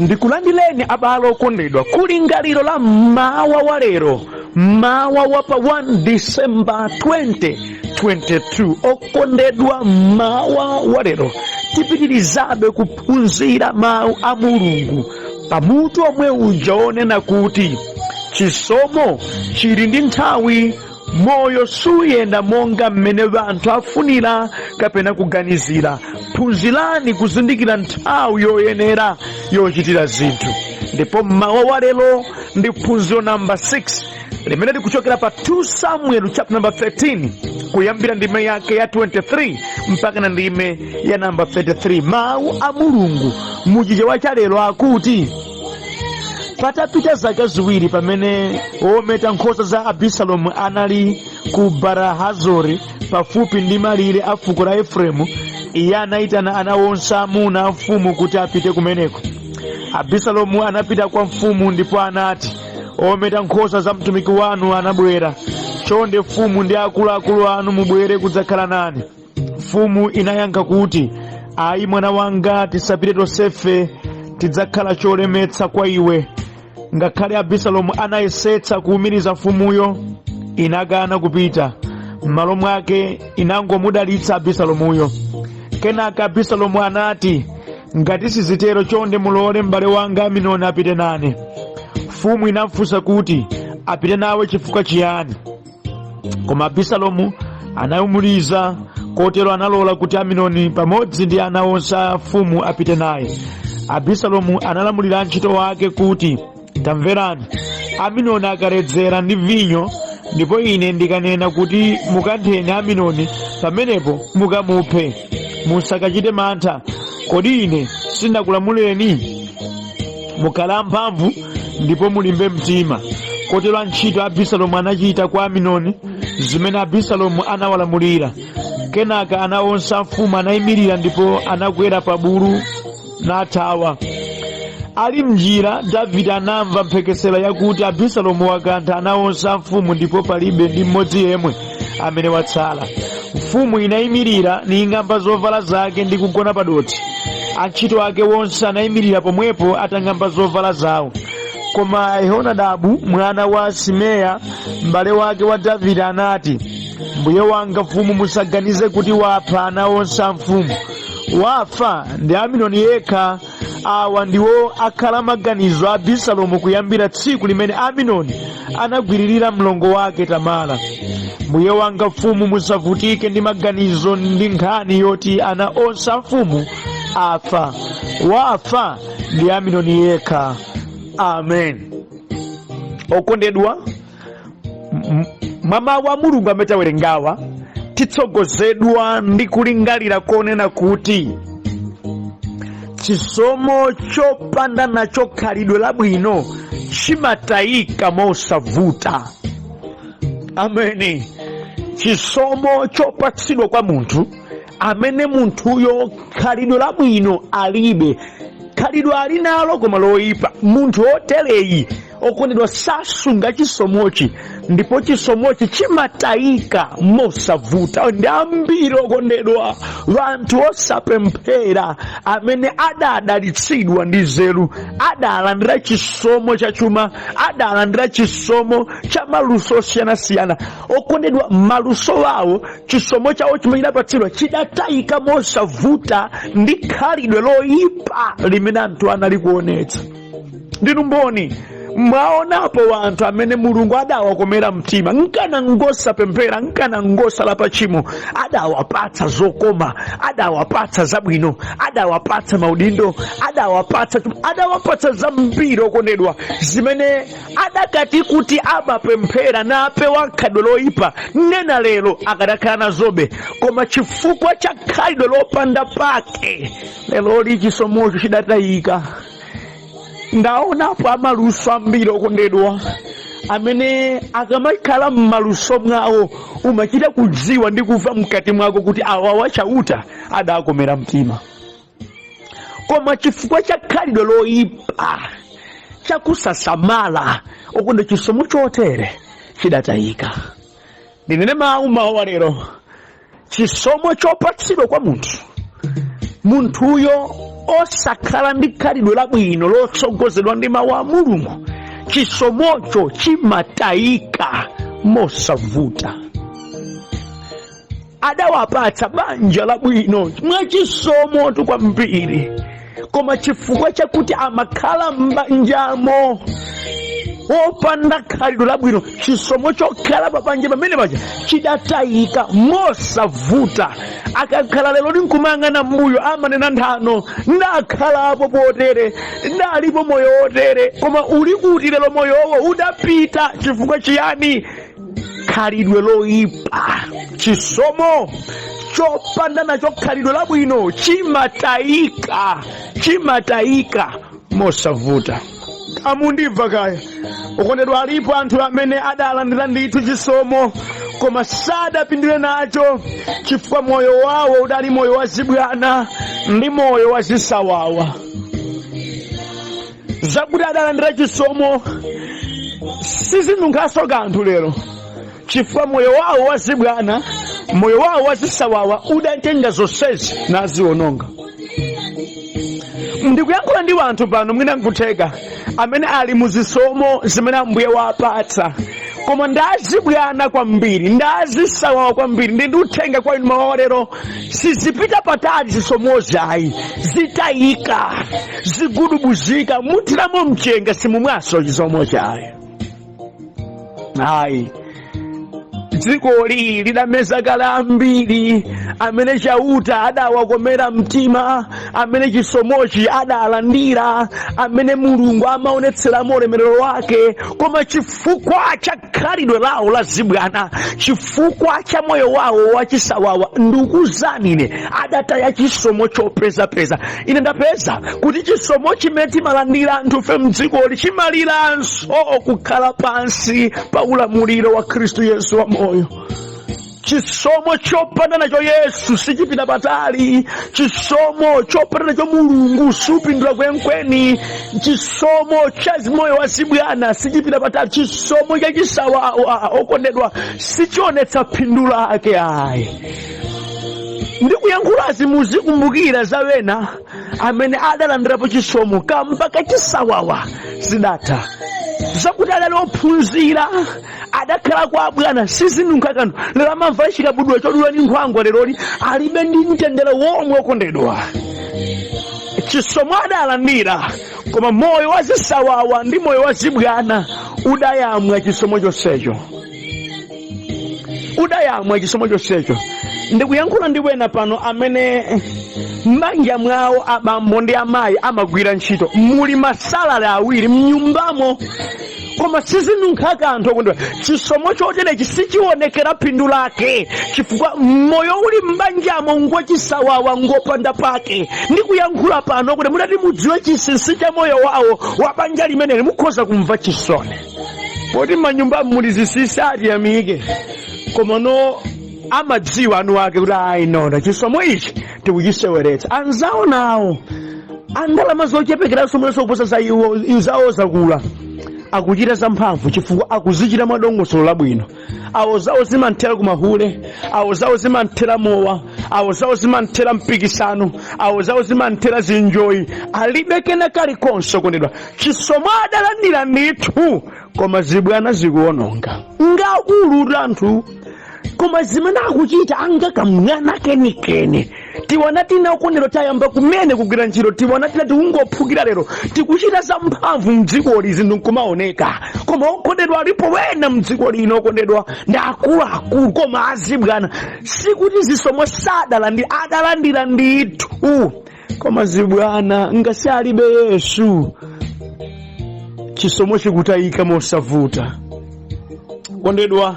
Ndikulandireni abale okondedwa kulingaliro la mmawa wa lero, mmawa wa pa 1 December 2022. Okondedwa, mmawa wa lero tipitirizabe kuphunzira mawu a Mulungu pamutu omwe uja onena kuti chisomo chili ndi nthawi. Moyo suyenda monga mmene anthu afunira kapena kuganizira. Phunzirani kuzindikira nthawi yoyenera yochitira zinthu. Ndipo mmawa wa lero ndi phunziro namba 6 limene likuchokera pa 2 Samuel chapter number 13, kuyambira ndime yake ya 23 mpaka na ndime ya namba 33. Mawu a Mulungu muchichewa cha lero akuti, patapita zaka 2, pamene wometa nkhosa za Abisalomu anali ku Barahazori pafupi ndi malire a fuko la Efereimu, iye anayitana ana onse amuna a mfumu kuti apite kumeneko. Abisalomu anapita kwa mfumu ndipo anati, "Ometa nkhosa za mtumiki wanu anabwera. Chonde mfumu ndi akuluakulu anu mubwere kudzakhala nane." Mfumu inayankha kuti, "Ayi mwana wanga, tisapite tonsefe, tidzakhala cholemetsa kwa iwe." Ngakhale Abisalomu anayesetsa kuwumiriza mfumuyo, inakana kupita. M'malo mwake inangomudalitsa Abisalomuyo. Kenaka Abisalomu anati, "Ngati sizitero, chonde mulole m'bale wanga Aminoni apite nane." Mfumu inafunsa kuti, "Apite nawe chifukwa chiyani?" Koma Abisalomu anawumiriza, kotero analola kuti Aminoni pamodzi ndi ana onse a mfumu apite naye. Abisalomu analamulira antchito ake kuti, "Tamverani, Aminoni akaledzera ndi vinyo ndipo ine ndikanena kuti, 'Mukantheni Aminoni,' pamenepo mukamuphe. Musakachite mantha. Kodi ine sindinakulamuleni? Mukhale amphamvu ndipo mulimbe mtima." Kotero antchito a Abisalomu anachita kwa Aminoni zimene Abisalomu anawalamulira. Kenaka ana onse a mfumu anayimirira ndipo anakwera pa bulu nathawa. Ali mnjira, Davide anamva mphekesera yakuti Abisalomu wakantha ana onse a mfumu ndipo palibe ndi mmodzi yemwe amene watsala. Mfumu inayimirira ning'amba zovala zake ndi kugona pa dothi. Antchito ake onse anayimirira pomwepo atang'amba zovala zawo. Koma Yehonadabu mwana wa Simeya, m'bale wake wa Davide, anati, "Mbuye wanga mfumu, musaganize kuti wapha ana onse a mfumu. Wafa ndi Aminoni yekha. Awa ndiwo akhala maganizo a Abisalomu kuyambira tsiku limene Aminoni anagwiririra mlongo wake Tamara. Mbuye wanga mfumu, musavutike ndi maganizo ndi nkhani yoti ana onse a mfumu afa. Wafa ndi Aminoni yekha." Amen. Okondedwa, mwa mawu a Mulungu amene tawerengawa, titsogozedwa ndi kulingalira konena kuti chisomo chopanda nacho khalidwe labwino chimatayika mosavuta. Ameni. Chisomo chopatsidwa kwa munthu amene munthuyo khalidwe labwino alibe, khalidwe ali nalo koma loyipa, munthu wotereyi, okondedwa, sasunga chisomochi ndipo chisomochi chimatayika mosavuta. Ndi ambiri, okondedwa, anthu osapemphera amene adadalitsidwa ndi nzeru, adalandira chisomo cha chuma, adalandira chisomo cha maluso osiyanasiyana. Okondedwa, maluso awo, chisomo chawo chimene chidapatsidwa chidatayika mosavuta ndi khalidwe loyipa limene anthu anali kuonetsa. Ndinu mboni, mwaonapo anthu amene Mulungu adawakomera mtima, nkana ngosapemphera, nkana ngosalapa tchimo, adawapatsa zokoma, adawapatsa zabwino, adawapatsa maudindo, adawapatsa zambiri, okondedwa, zimene adakati kuti amapemphera napewa khalidwe loyipa, nena lero akadakhala nazobe. Koma chifukwa cha khalidwe lopanda pake, leroli chisomocho chidatayika. Ndaonapo amaluso ambiri, okondedwa, amene akamakhala m'maluso mwawo umachita kudziwa ndi kumva mkati mwako kuti awawa Chauta adakomera mtima, koma chifukwa cha khalidwe loyipa, chakusasamala, okondedwa, chisomo chotere chidatayika. Ndinene mawu mawa lero, chisomo chopatsidwa kwa munthu, munthuyo Osakhala ndi khalidwe labwino lotsogozedwa ndi mawu a Mulungu, chisomocho chimatayika mosavuta. Adawapatsa banja labwino mwachisomotu kwambiri, koma chifukwa chakuti amakhala m'banjamo wopanda khalidwe labwino, chisomo chokhala pabanja pamene paja chidatayika mosavuta. Akakhala lero ninkumayang'ana mbuyo, amanena nthano: "Ndakhalapo potere, ndalipo moyo wotere." Koma uli kuti lero moyowo? Udapita. Chifukwa chiyani? Khalidwe loyipa. Chisomo chopanda nacho khalidwe labwino chimatayika, chimatayika mosavuta. Amundibva kaya, okondedwa? Alipo anthu amene adalandira ndithu chisomo, koma sadapindule nacho chifukwa moyo wawo udali moyo wa zibwana ndi moyo wa zisawawa. Zakuti adalandira chisomo sizinunkhaso kanthu lero, chifukwa moyo wawo wa zibwana, moyo wawo wa zisawawa udatenga zonsezi naziwononga. Ndikuyankhula ndi wanthu pano, mwina nkutheka amene ali muzisomo zimene Ambuye wapatsa, koma ndazibwana kwambiri, ndazisawawa kwambiri. Ndi uthenga kwa inu mawa lero: sizipita patali zisomozi ayi, zitayika, zigudubuzika, muthiramo mchenga, simumwaso chisomo chayo ayi. Dzikoli lidameza kale ambiri amene Chauta adawakomera mtima, amene chisomochi adalandira, amene Mulungu amaonetseramo ulemerero wake, koma chifukwa cha khalidwe lawo la zibwana, chifukwa cha moyo wawo wachisawawa, ndikuuzani ine, adataya chisomo chopezapeza. Ine ndapeza kuti chisomo chimene timalandira anthufe mdzikoli chimaliranso kukhala pansi pa ulamuliro wa Khristu Yesu wa moyo. Chisomo chopanda nacho Yesu sichipita patali. Chisomo chopanda nacho Mulungu supindula kwenkweni. Chisomo cha moyo wa zibwana sichipita patali. Chisomo cha chisawawa, okondedwa, sichionetsa phindu lake ayi. Ndikuyankhulazi muzikumbukira za wena amene adalandirapo chisomo, kamba kachisawawa zidatha. Zakuti adali ophunzira, adakhala kwa abwana, sizinunkha kanthu lero. Amamva chikabudula chodula ndi nkhwangwa, leroli alibe ndi mtendere womwe. Okondedwa, chisomo adalandira, koma moyo wa zisawawa ndi moyo wa zibwana udayamwa chisomo chonsecho, udayamwa chisomo chonsecho. Ndikuyankhula ndi wena pano amene m'banja mwawo abambo ndi amayi amagwira ntchito, muli ma salary awiri mnyumbamo, koma sizinunkha kanthu. Okondedwa, chisomo choterechi sichionekera phindu lake chifukwa moyo uli m'banjamo ngwachisawawa, ngopanda pake. Ndikuyankhula pano kuti mudati mudziwe chinsinsi cha moyo wawo wa banja limeneli, mukhoza kumva chisoni, poti m'manyumba muli zinsinsi, atiyamike. Koma no, amadziwa anu ake kuti ayi, nona chisomo ichi tikuchiseweretsa. Anzawo nawo andalama zochepekeranso mwenso kuposa za iwo, zawo zakula, akuchita zamphamvu chifukwa akuzichita mwadongosolo labwino. Awo zawo zimanthera kumahule, awo zawo zimanthera mowa, awo zawo zimanthera mpikisano, awo zawo zimanthera zinjoyi, alibe kena kalikonse. Kondedwa, chisomo adalandira ndithu, koma zibwana zikuwononga. Ngaakulu anthu, koma zimene akuchita angakamng'ana kenikeni. Tiwana tina, okondedwa, tayamba kumene kugwira ntchito, tiwana tina tikungophukira lero, tikuchita zamphamvu mdzikoli, zinthu nkumaoneka. Koma okondedwa, alipo wena mdziko lino, okondedwa, ndi akuluakulu koma azibwana. Sikuti zisomo sadalandira, adalandira ndithu, koma zibwana, ngasi alibe Yesu, chisomo chikutayika mosavuta. Kondedwa,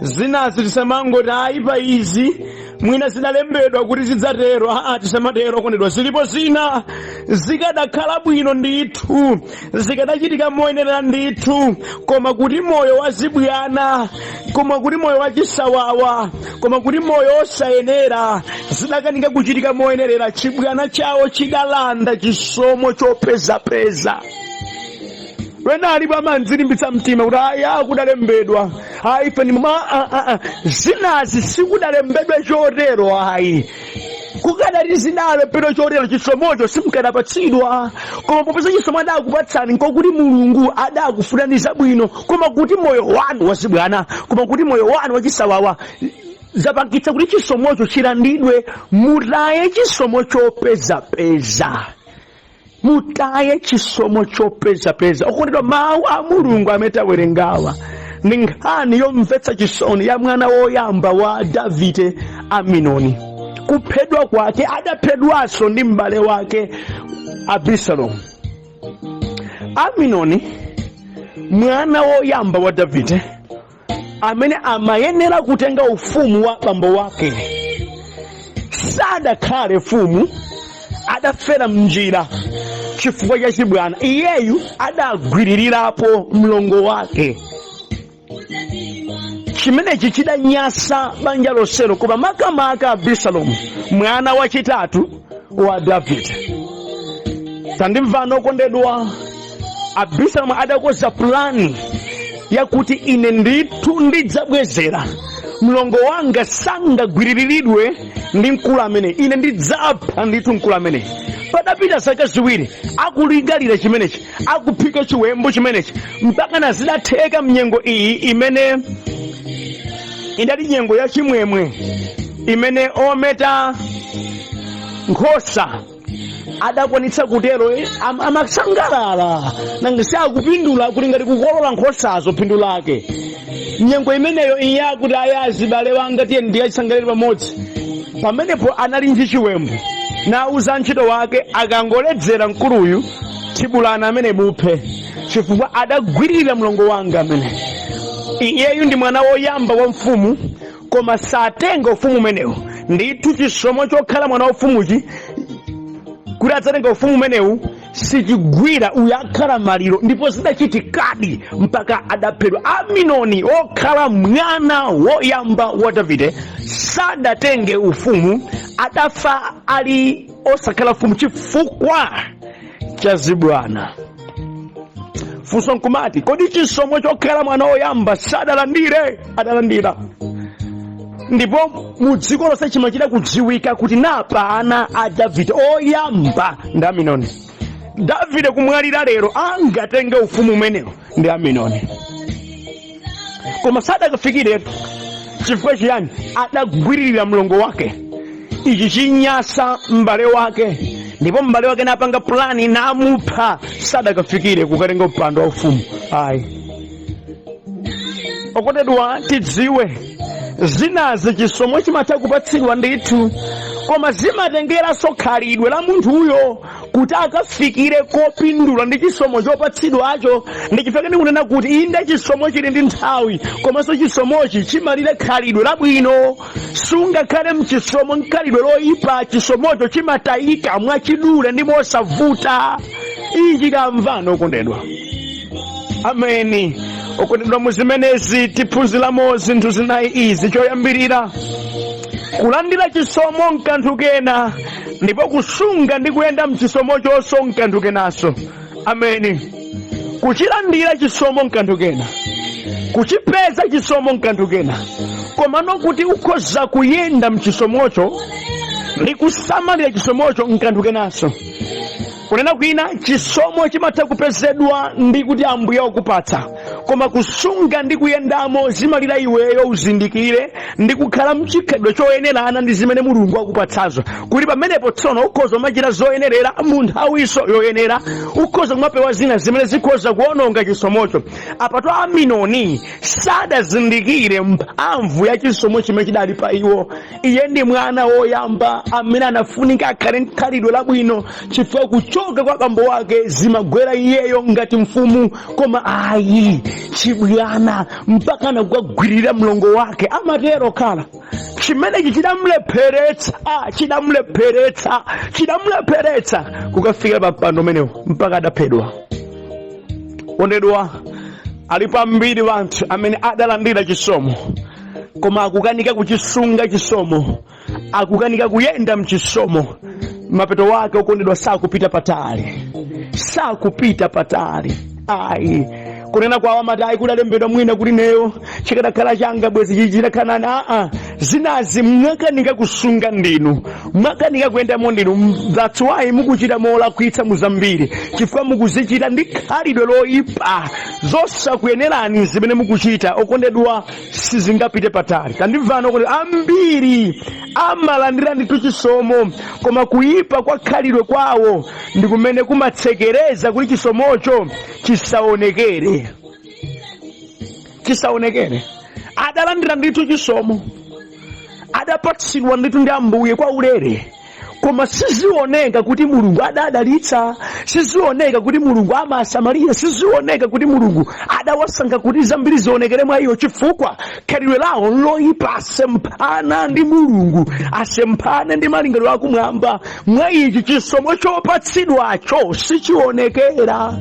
zinazi tisamangoti ayi, pa izi mwina zidalembedwa kuti zidzatero. Aa, tisamatero, kondedwa. Zilipo zina zikadakhala bwino ndithu, zikadachitika moyenera ndithu, koma kuti moyo wazibwana, koma kuti moyo wachisawawa, koma kuti moyo osayenera, zidakanika kuchitika moyenerera. Chibwana chawo chidalanda chisomo chopezapeza. Wena alipo amanzilimbitsa mtima kuti aya, kudalembedwa, ayi, ife ni ma zinazi sikudalembedwe chotero ayi. Kukadali zinalephera chotero, chisomocho simukadapatsidwa. Koma popeza chisomo adakupatsani, nkokuti Mulungu adakufunani zabwino, koma kuti moyo wanu wazibwana, koma kuti moyo wanu wachisawawa, zapangitsa kuti chisomocho chilandidwe. Mutaye chisomo chopezapeza, mutaye chisomo chopezapeza. Okondedwa, mawu a Mulungu amene tawerengawa ndi nkhani yomvetsa chisoni ya mwana woyamba wa Davide, Aminoni. Kuphedwa kwake, adaphedwanso ndi m'bale wake Abisalomu. Aminoni, mwana woyamba wa Davide amene amayenera kutenga ufumu wa bambo wake, sadakhale mfumu, adafera mnjira chifukwa cha chibwana. Iyeyu adagwiririrapo mlongo wake. Chimenechi chidanyasa banja lonselo, koma makamaka Abisalomu, mwana wachitatu wa Davide. Tandimvani okondedwa, Abisalomu adakonza pulani yakuti ine ndithu ndidzabwezera, mlongo wanga sangagwiriridwe ndi mkulu amene, ine ndidzapha ndithu mkulu amene. Padapita zaka 2 akulingalira chimenechi, akuphika chiwembu chimenechi, mpaka nazidatheka. Mnyengo iyi imene idali nyengo ya chimwemwe, imene ometa nkhosa adakwanitsa kutero, amasangalala, nanga si akupindula, kuli ngati kukolola nkhosazo, phindu lake. Nyengo imeneyo iye akuti, "Ayazi bale wanga, tiye ndiyachisangalire pamodzi." Pamenepo anali ndi chiwembu, nauza ntchito wake, "Akangoledzera mkuluyu, thibulana amene muphe, chifukwa adagwirira mlongo wanga amene. Iyeyu ndi mwana woyamba wa mfumu, koma satenga ufumu umenewu. Ndithu chisomo chokhala mwana wa ufumuchi, kuti adzatenga ufumu umenewu, sichigwira. Uyu akhala maliro." Ndipo zidachitikadi, mpaka adaphedwa. Aminoni, okhala mwana woyamba wa Davide, sadatenge ufumu, adafa ali osakhala mfumu chifukwa cha zibwana. Funso nkumati, kodi chisomo chokhala mwana woyamba sadalandire? Adalandira, ndipo mu dziko lonse chimachita kudziwika kuti napa ana a Davide oyamba ndi Aminoni. Davide kumwalira lero, angatenge ufumu umenewo ndi Aminoni, koma sadakafikiretu. Chifukwa chiyani? Adagwiririra mlongo wake. Ichi chinyasa m'bale wake, ndipo m'bale wake napanga pulani namupha. Sadakafikire kukatenga mpando wa ufumu, ayi. Okondedwa, tidziwe zinazi, chisomo chimatha kupatsidwa ndithu, koma zimatengeranso khalidwe la munthuyo kuti akafikire kopindula ndi chisomo chopatsidwacho. Ndi chifukwa ndikunena kuti inde, chisomo chili ndi nthawi, komanso chisomochi chimalire khalidwe labwino. Sungakhale mchisomo mkhalidwe loyipa, chisomocho chimatayika mwachidule ndi mosavuta. Ichi kamvano, okondedwa. Ameni. Okondedwa, muzimenezi tiphunziramo zinthu zinayi izi. Choyambirira, kulandira chisomo nkanthu kena, ndipo kusunga ndi kuyenda mchisomochonso nkanthu kenanso. Ameni. Kuchilandira chisomo nkanthu kena, kuchipeza chisomo nkanthu kena, komano kuti ukhoza kuyenda mchisomocho ndi kusamalira chisomocho nkanthu kenanso. Kunena kwina, chisomo chimatha kupezedwa ndi kuti Ambuye wakupatsa, koma kusunga ndi kuyendamo zimalira iweyo uzindikire ndi kukhala mchikhalidwe choyenerana ndi zimene Mulungu akupatsazo, kuti pamenepo tsono ukhoza kumachita zoyenerera mu nthawiso yoyenera, ukhoza kumapewa zina zimene zikhoza kuononga chisomocho. Apato Aminoni sadazindikire mphamvu ya chisomo chimene chidali pa iwo. Iye ndi mwana woyamba amene anafunika akhale nkhalidwe labwino, chifukwa kuchoka kwa bambo wake zimagwera iyeyo ngati mfumu, koma ayi, chibwana, mpaka anakukagwirira mlongo wake. Amatero khala chimenechi chidamlepheretsa, chidamlepheretsa, chidamlepheretsa kukafikira pa mpando umenewo, mpaka adaphedwa. Kondedwa, alipo ambiri wanthu amene adalandira chisomo, koma akukanika kuchisunga chisomo, akukanika kuyenda mchisomo. Mapeto wake, okondedwa, sakupita patali, sakupita patali, ayi. Kunena kwawo amati, "Ayi, kudalembedwa mwina kuti neyo chikadakhala changa bwezi chichi chidakhala nani." Aa, Zinazi mwakanika kusunga ndinu, mwakanika kuyendamo ndinu. That's why mukuchita molakwitsa muzambiri, chifukwa mukuzichita ndi khalidwe loyipa zosakuyenerani. Zimene mukuchita, okondedwa, sizingapite patali. Tandimvani, okondedwa, ambiri amalandira ndithu chisomo, koma kuyipa kwa khalidwe kwawo ndi kumene kumatsekereza kuti chisomocho chisaonekere, chisaonekere. Adalandira ndithu chisomo, adapatsidwa ndithu ndi Ambuye kwa ulere, koma sizioneka kuti Mulungu adadalitsa, sizioneka kuti Mulungu amasamalira, sizioneka kuti Mulungu adawasankha kuti zambiri zionekere mwa iyo, chifukwa khalidwe lawo loyipa, asemphana ndi Mulungu, asemphana ndi malingaliro akumwamba. Mwa ichi chisomo chopatsidwacho sichionekera,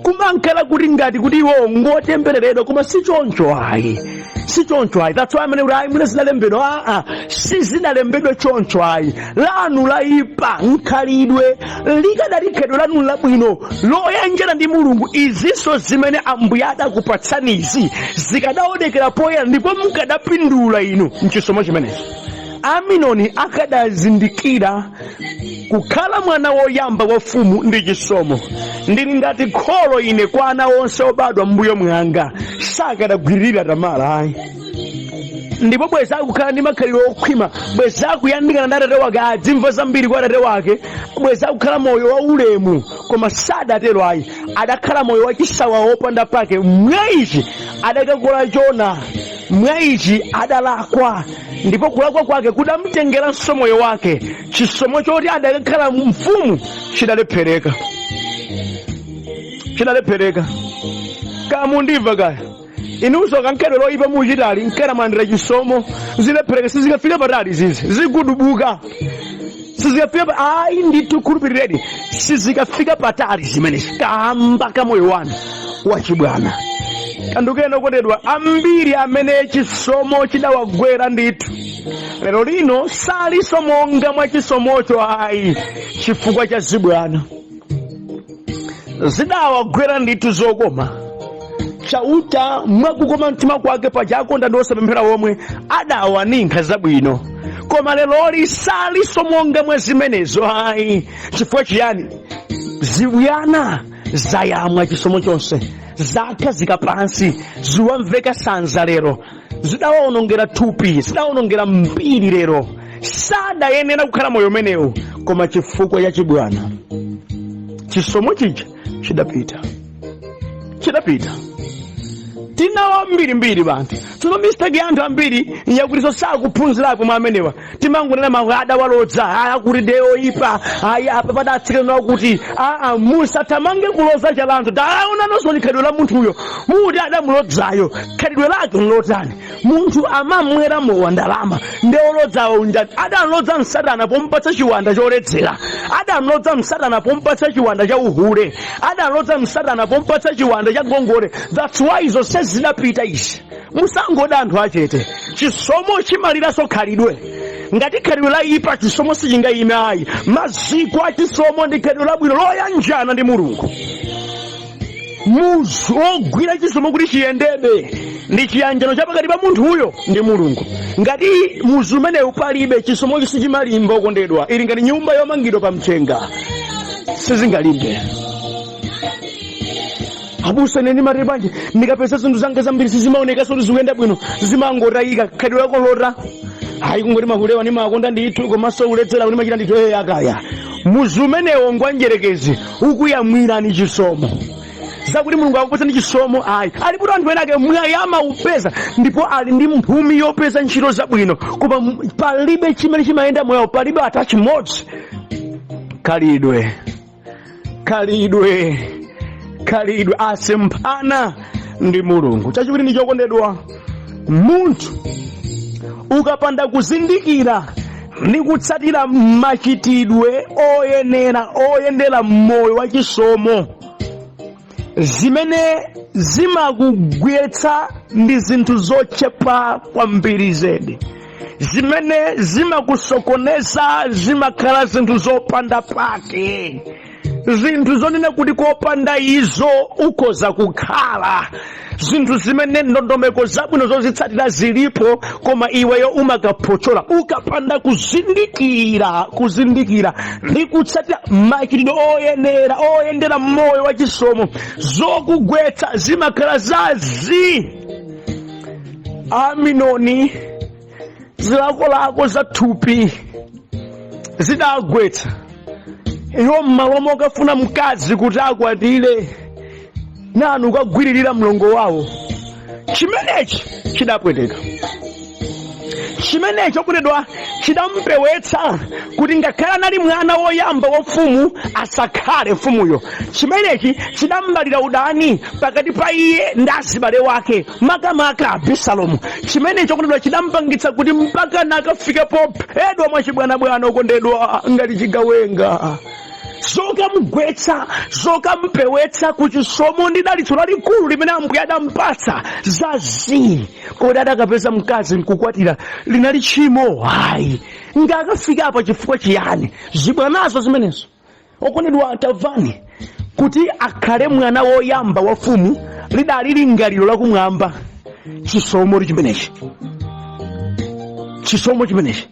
kumankhala kuti ngati kuti iwo ngotembereredwa, koma si choncho ayi, si choncho ayi. That's why amene kuti ayi, mwina zinalembedwa. Aa, sizinalembedwe choncho ayi. Lanu layipa nkhalidwe. Likadali khalidwe lanu labwino loyanjana ndi Mulungu, izinso zimene Ambuye adakupatsanizi zikadaonekera poyera, ndipo mukadapindula inu mchisomo chimenechi. Aminoni akadazindikira kukhala mwana woyamba wa mfumu ndi chisomo. Ndili ngati kholo ine kwa ana onse obadwa m'mbuyo mwanga. Sakadagwiririra Tamara ayi, ndipo bweza akukhala ndi makhalidwe okhwima, bweza akuyandikana ndi atate wake, adzimva zambiri kwa atate wake, bweza akukhala moyo wa ulemu. Koma sadatero ayi, adakhala moyo wachisawa wopanda pake. Mwa ichi adakakola chona, mwa ichi adalakwa, ndipo kulakwa kwake kudamtengeranso moyo wake. Chisomo choti adakakhala mfumu chidalephereka, chidalephereka. Kamundimva kaya inunso, kankhalidwe loyipa muchitali nkana mwandira chisomo, zilephereka, sizikafika patali, zizi zigudubuka, sizikafika ayi ndithu, khulupirireni, sizikafika patali zimenezi kamba ka moyo wanu wachibwana. Kandukeni, okondedwa, ambiri amene chisomo chidawagwera ndithu lero lino salinso monga mwa chisomocho ayi, chifukwa cha zibwana. Zidawagwera ndithu zokoma. Chauta mwakukoma mtima kwake, paja akonda ndi osapemphera omwe, adawaninkha zabwino, koma leroli salinso monga mwa zimenezo ayi. Chifukwa chiyani? Zibwana zayamwa chisomo chonse, zakhazika pansi, ziwamveka sanza. Lero zidawawonongera thupi, zidawonongera mbiri. Lero sadayenera kukhala moyo umenewu, koma chifukwa cha chibwana chisomo chija chidapita, chidapita. Tinawo mbirimbiri banthu. Tsono mistake ya anthu ambiri yakuti sakuphunzirapo mwa amenewa. Timangonena mawu, adawalodza aya kuti ndiye oyipa, ayi, apa padatsikana kuti aa. Musathamange kuloza chala anthu. Taonanso ni khalidwe la munthuyo muti adamulodzayo, khalidwe lake nlotani? Munthu amamwera mowa ndalama, ndi olodzawo njani? Adamlodza msatana pompatsa chiwanda choledzera, adamlodza msatana pompatsa chiwanda cha uhule, adamlodza msatana pompatsa chiwanda cha ngongole. That's why zonse zidapita izi. Musangoda anthu achete. Chisomo chimaliranso khalidwe. Ngati khalidwe laipa, chisomo sichingayime ayi. Maziko a chisomo ndi khalidwe labwino loyanjana ndi Mulungu. Muzu ogwira chisomo kuti chiyendebe ndi chiyanjano cha pakati pa munthuyo ndi Mulungu. Ngati muzu umenewu palibe, chisomocho sichimalimba, okondedwa. Ili ngati nyumba yomangidwa pa mchenga, sizingalimbe. Abusa, ine ndimati bwanji ndikapeza zinthu zanga zambiri sizimaoneka kuti zikuyenda bwino, zimangotayika? Khalidwe lako lota hayi, kungoti makulewa ndimakonda ndithu, komanso kuledzera ndimachita ndithu. Eye, akaya muzu umenewo ngwanjerekezi, ukuyamwirani chisomo. Zakuti Mulungu akupatsa ndi chisomo ayi. Alipo anthu ena ake mwayi amaupeza, ndipo ali ndi mphumi yopeza ntchito zabwino, koma palibe chimene chimayenda moyawo, palibe ata chimodzi. Khalidwe, khalidwe, khalidwe, asemphana ndi Mulungu. Chachiwiri ndi chokondedwa, munthu ukapanda kuzindikira ndi kutsatira machitidwe oyenera oyendera moyo wa chisomo, zimene zimakugwetsa ndi zinthu zochepa kwambiri zedi. Zimene zimakusokoneza zimakhala zinthu zopanda pake. Zinthu zonena kuti kopanda izo ukhoza kukhala, zinthu zimene ndondomeko zabwino zozitsatira zilipo, koma iweyo umakaphochola ukapanda kuzindikira ndi kutsatira machitidwe oyenera oyendera moyo wa chisomo. Zokugwetsa zimakhala zazi. Aminoni zilakolako za thupi zidagwetsa iwo mmalo mokafuna mkazi kuti akwatire nanu kukagwiririra mlongo wawo. Chimenechi chidapweteka, chimenechi okondedwa chidampewetsa kuti ngakhale anali mwana woyamba wa mfumu asakhale mfumuyo. Chimenechi chidambalira udani pakati pa iye ndi azibale wake, makamaka Abisalomu. Chimenechi okondedwa chidampangitsa kuti mpaka nakafika pophedwa mwachibwanabwana okondedwa ngati chigawenga. Zokamugwetsa, zokampewetsa ku chisomo ndi dalitso lalikulu limene Ambuye adampatsa zazi. Kodi adakapeza mkazi nkukwatira linali tchimo? Hayi. Ngakafika apa chifukwa chiyani? Zibwanazo zimenezo okondedwa, tamvani, kuti akhale mwana woyamba wa mfumu lidali lingaliro lakumwamba. Chisomo chimenechi, chisomo chimenechi.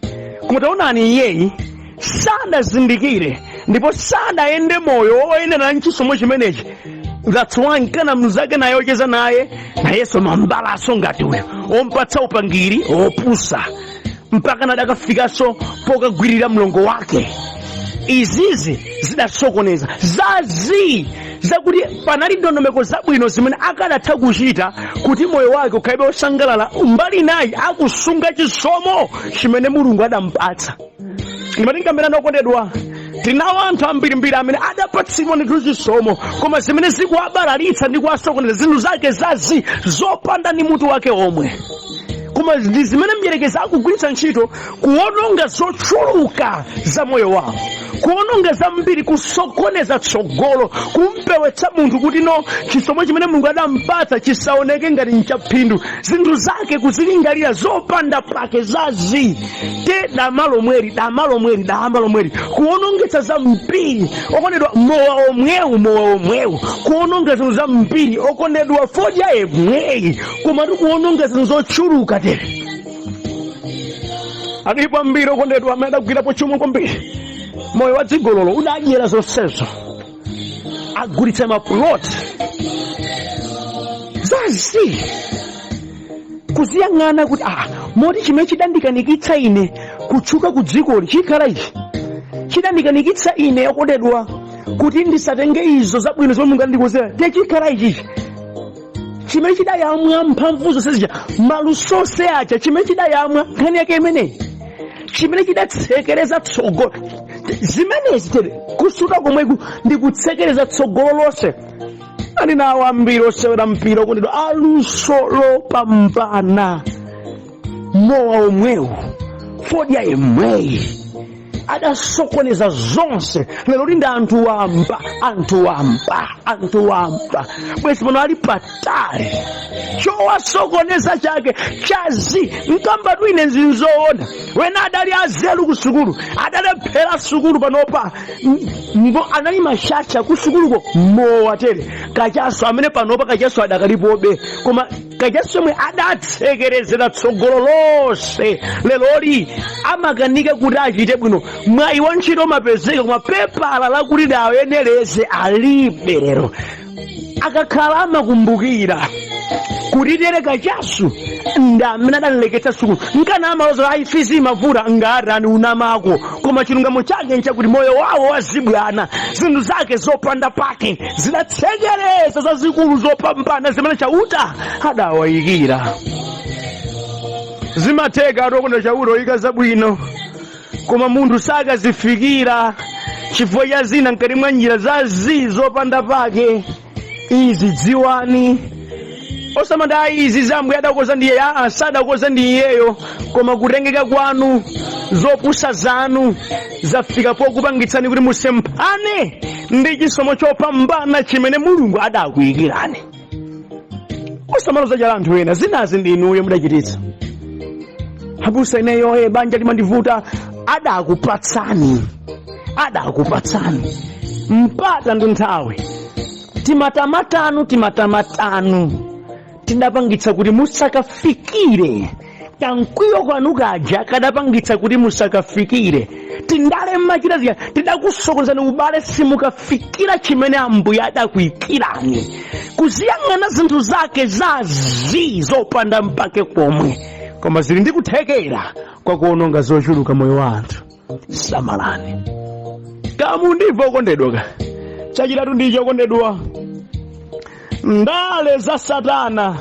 Koma taonani, iyeyi sadazindikire ndipo sadayende moyo woyenera ndi chisomo chimenechi. That's why nkana mnzake naye ocheza naye nayenso mambalaso ngati uyo ompatsa upangiri opusa, mpaka nadakafikanso pokagwirira mlongo wake. Izizi zidasokoneza zazi zakuti panali ndondomeko zabwino zimene akadatha kuchita kuti moyo wake ukhalibe wosangalala, mbali nayi akusunga chisomo chimene Mulungu adampatsa. Ndimati nkamberana okondedwa, tinawo anthu ambirimbiri amene adapatsidwa ndithu chisomo, koma zimene zikuwabalalitsa ndi kuwasokoneza zinthu zake zazi zopanda ndi mutu wake omwe, koma ndi zimene mdierekezi akugwiritsa ntchito kuwononga zochuluka za moyo wawo, kuwononga zambiri, kusokoneza tsogolo, kumpewetsa munthu kuti no chisomo chimene Mulungu adampatsa chisaoneke ngati nchaphindu, zinthu zake kuzilingalira zopanda pake zazi. Te dama lomweli, dama lomweli, dama lomweli, kuwonongetsa zambiri okondedwa. Mowa omwewu, mowa omwewu, kuwononga zinthu zambiri okondedwa. Fodya yemweyi, koma tikuwononga zinthu zochuluka tere. Alipo ambiri okondedwa amene adagwirapo chuma kwambiri, moyo wa dzigololo udadyera zonsezo, agulitsa mapuloti zazi, kuziyang'ana kuti ah, moti chimene chidandikanikitsa ine kutchuka ku dzikoli chikhala ichi, chidandikanikitsa ine okondedwa kuti ndisatenge izo zabwino zomwe Mulungu andikonzera techikhala ichichi, chimene chidayamwa mphamvu zonse zija, maluso onse aja, chimene chidayamwa nkhani yake imeneyi, chimene chidatsekereza tsogolo zimenezi tere. Kusuta komweku ndi kutsekereza tsogolo lonse. Ali nawo ambiri osewera mpira okondedwa aluso lopambana, mowa omwewu, fodya yemweyi adasokoneza zonse. Lero ndi anthu wamba, anthu wamba, anthu wamba, bwezi pano ali patali. Chowasokoneza chake chazi mkambatu ine nzinzoona. Wena adali azelu ku sukulu, adalephera sukulu panopa ndipo anali mashacha ku sukuluko, mowa tere, kachaso amene panopa kachaso adakalipobe, koma kachaso yemwe adatsekerezera tsogolo lonse. Leloli amakanika kuti achite bwino, mwayi wa ntchito umapezeka, koma pepala lakuti dayenereze alibe. Lero akakhala amakumbukira kuti tere kachasu ndi amene adaleketsa sukulu, nkana amaloza ayi fizi imavuta ngatani unamako. Koma chilungamo chake nchakuti moyo wawo wazibwana, zinthu zake zopanda pake zidatsekereza zazikulu zopambana zimene Chauta adawayikira. Zimatheka atokondedwa Chauta oyika zabwino, koma munthu sakazifikira chifukwa cha zina mkati mwa njira zazi zopanda pake. Izi dziwani, osamati ayi izi za Ambuye adakoza ndi iye. Aa, sadakoza ndi iyeyo, koma kutengeka kwanu, zopusa zanu zafika pokupangitsani kuti musemphane ndi chisomo chopambana chimene Mulungu adakuyikirani. Osamaloza chala anthu ena, zinazi ndi inuyo mudachititsa. Abusa, ineyo banja limandivuta. Adakupatsani, adakupatsani. Mpata ndi nthawi. Timatamatanu, timatamatanu tidapangitsa kuti musakafikire. Kamkwiyo kanu kaja kadapangitsa kuti musakafikire. Tindale mmachita zija tidakusokonezani ubale, simukafikira chimene Ambuye adakuyikirani. Kuziyang'ana zinthu zake zazi zopanda mpake komwe, koma zili ndi kuthekera kwa kuononga zochuluka moyo wa anthu. Samalani kamundimva, okondedwa. Ka chachitatu ndicho, okondedwa, ndale za Satana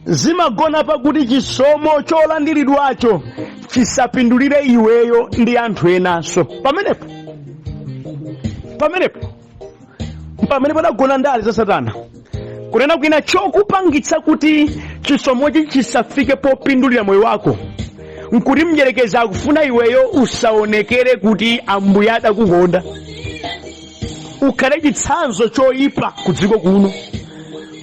zimagona pakuti chisomo cholandiridwacho chisapindulire iweyo ndi anthu enanso. Pamenepo pamene padagona ndale za Satana. Kunena kwina, chokupangitsa kuti chisomochi chisafike popindulira moyo wako nkuti mdyerekezi akufuna iweyo usaonekere kuti Ambuye adakukonda, ukhale chitsanzo choyipa ku dziko kuno,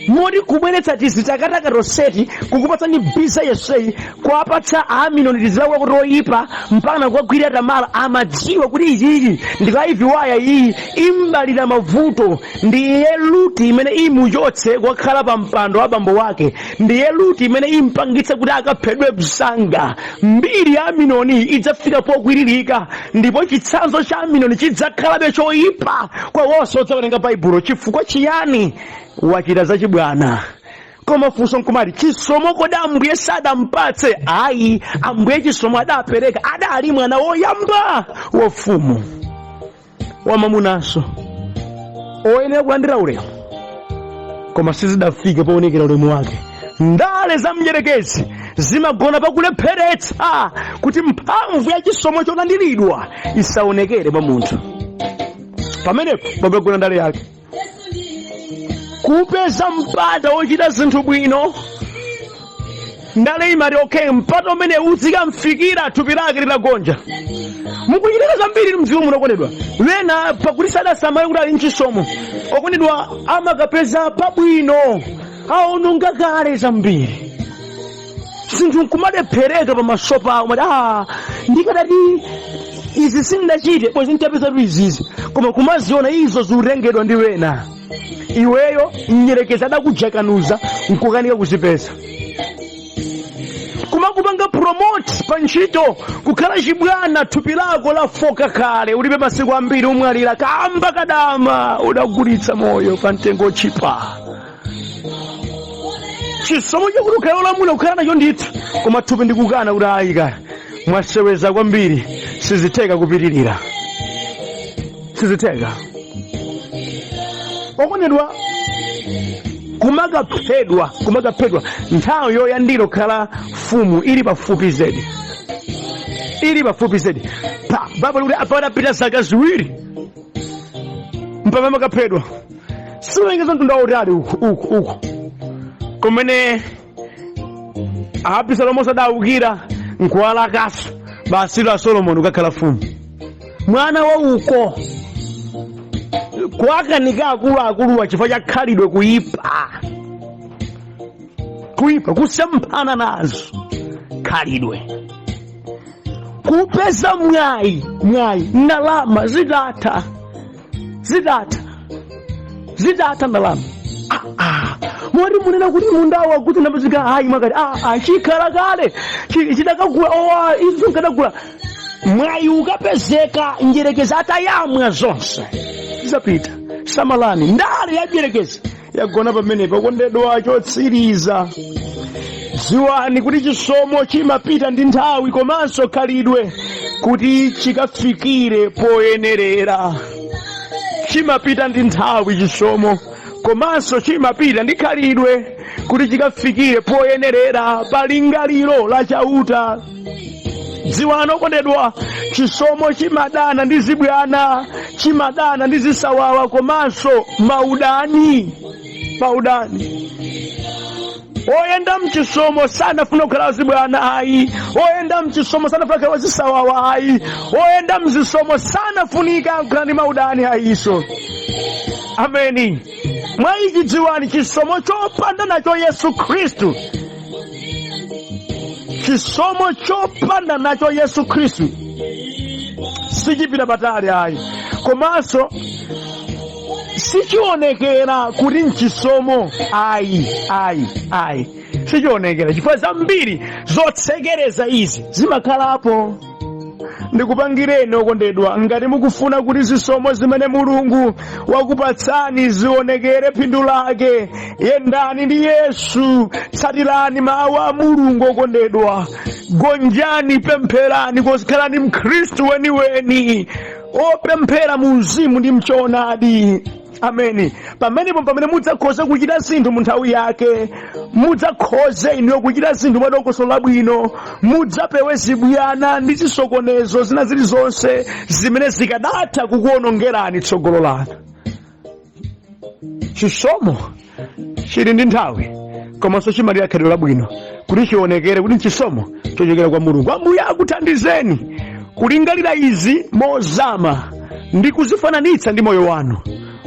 moti kubweretsa tizitakataka tonseti, kukupatsani biza yonseyi, kuwapatsa Aminoni tizilawa kuti oyipa, mpaka kukagwirira Tamara. Amadziwa kuti ichichi ndikaiviwaya iyi imbalira mavuto, ndiye luti imene imuchotse kukhala pa mpando wa bambo wake, ndiye luti imene impangitse kuti akaphedwe msanga. Mbiri ya Aminoni idzafika pokwiririka, ndipo chitsanzo cha Aminoni chidzakhalabe choyipa kwa wonse odzawerenga Baibulo. Chifukwa chiyani? Wachita zachibwana. Koma funso nkumati, chisomo kodi Ambuye sadampatse? Ayi, Ambuye chisomo adapereka. Adali mwana woyamba wa mfumu wamamunanso oyenera kulandira ulemu, koma sizidafike poonekera ulemu wake. Ndale za mdyerekezi zimagona pakulepheretsa kuti mphamvu ya chisomo cholandiridwa isaonekere pa munthu. Pamenepo pamagona ndale yake. Kupeza mpata wochita zinthu bwino, ndale imati, "Okay, mpata umene uzikamfikira thupi lake litagonja." Mukuchitika zambiri mdziko muno, okondedwa. Wena pakuti sadasamale kuti ali mchisomo, okondedwa, amakapeza pabwino aononga kale zambiri. Zinthu nkumalephereka pamaso pawo, mati, "Ah, ndikadati izi sindinachite bwezi nditapezatu izizi." Koma kumaziona izo zikutengedwa ndi wena, iweyo mnyerekezi adakujakanuza nkukanika kuzipeza. Kumakupanga promote pa ntchito kukhala chibwana, thupi lako lafoka kale, ulibe masiku ambiri, umwalira kamba kadama, udagulitsa moyo pa mtengo ochipa. Chisomo chakuti ukhale olamula kukhala nacho ndithu, koma thupi ndikukana kuti ayika mwaseweza kwambiri, sizitheka kupitirira, sizitheka, okondedwa. Kumakaphedwa, kumakaphedwa nthawi yoyandira kukhala mfumu ili pafupi zedi, ili pafupi zedi. Pa Baibulo kuti patapita zaka 2 mpaka makaphedwa. Siwengeza mtunda wautali uku uku uku kumene Abisalomu sadawukira nkuwalakaso basi la Solomoni kukakhala mfumu, mwana wa uko kwakanika akuluakuluwa chifukwa cha khalidwe kuyipa, kuyipa, kusemphana nazo khalidwe. Kupeza mwayi, mwayi, ndalama zitatha, zitatha, zitatha ndalama. Ah, ah. Moti munena kuti mundawo akuti ndapezeka ayi, mwakati, ah, ah, chikhala kale chidakagula owa izo nkadagula. Mwayi ukapezeka njerekezi atayamwa zonse zapita. Samalani, ndale ya njerekezi yagona pamenepa, okondedwa. Chotsiriza, dziwani kuti chisomo chimapita ndi nthawi komanso khalidwe kuti chikafikire poyenerera. Chimapita ndi nthawi chisomo, komanso chimapita ndi khalidwe kuti chikafikire poyenerera pa lingaliro la Chauta. Dziwani, okondedwa, chisomo chimadana ndi zibwana, chimadana ndi zisawawa komanso maudani, maudani. Oyenda mchisomo sanafuna kukhala wazibwana ayi. Oyenda mchisomo sanafuna kukhala wazisawawa ayi. Oyenda mzisomo sanafunika kukhala ndi maudani ayiso. Ameni. Mwa ichi dziwani, chisomo chopanda nacho Yesu Khristu, chisomo chopanda nacho Yesu Khristu sichipita patali ayi. Komanso Sichionekera kuti nchisomo, ayi, ayi, ayi, sichionekera, chifukwa zambiri zotsekereza izi zimakhalapo. Ndikupangireni, okondedwa, ngati mukufuna kuti zisomo zimene Mulungu wakupatsani zionekere phindu lake, yendani ndi Yesu, tsatirani mawu a Mulungu. Okondedwa, gonjani, pempherani, khalani Mkhristu weniweni opemphera mu mzimu ndi mchoonadi. Ameni. Pamenepo pamene mudzakhoze kuchita zinthu mu nthawi yake, mudzakhoze inuyo kuchita zinthu mwadongosolo labwino, mudzapewe zibwana ndi zisokonezo zina zilizonse zimene zikadatha kukuwonongerani tsogolo lanu. Chisomo chili ndi nthawi, komanso chimalira khalidwe labwino kuti chionekere kuti nchisomo chochokera kwa Mulungu. Ambuye akuthandizeni kulingalira izi mozama ndi kuzifananitsa ndi moyo wanu.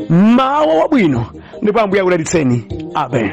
Mawa wabwino, ndipo Ambuye akudalitseni. Amen.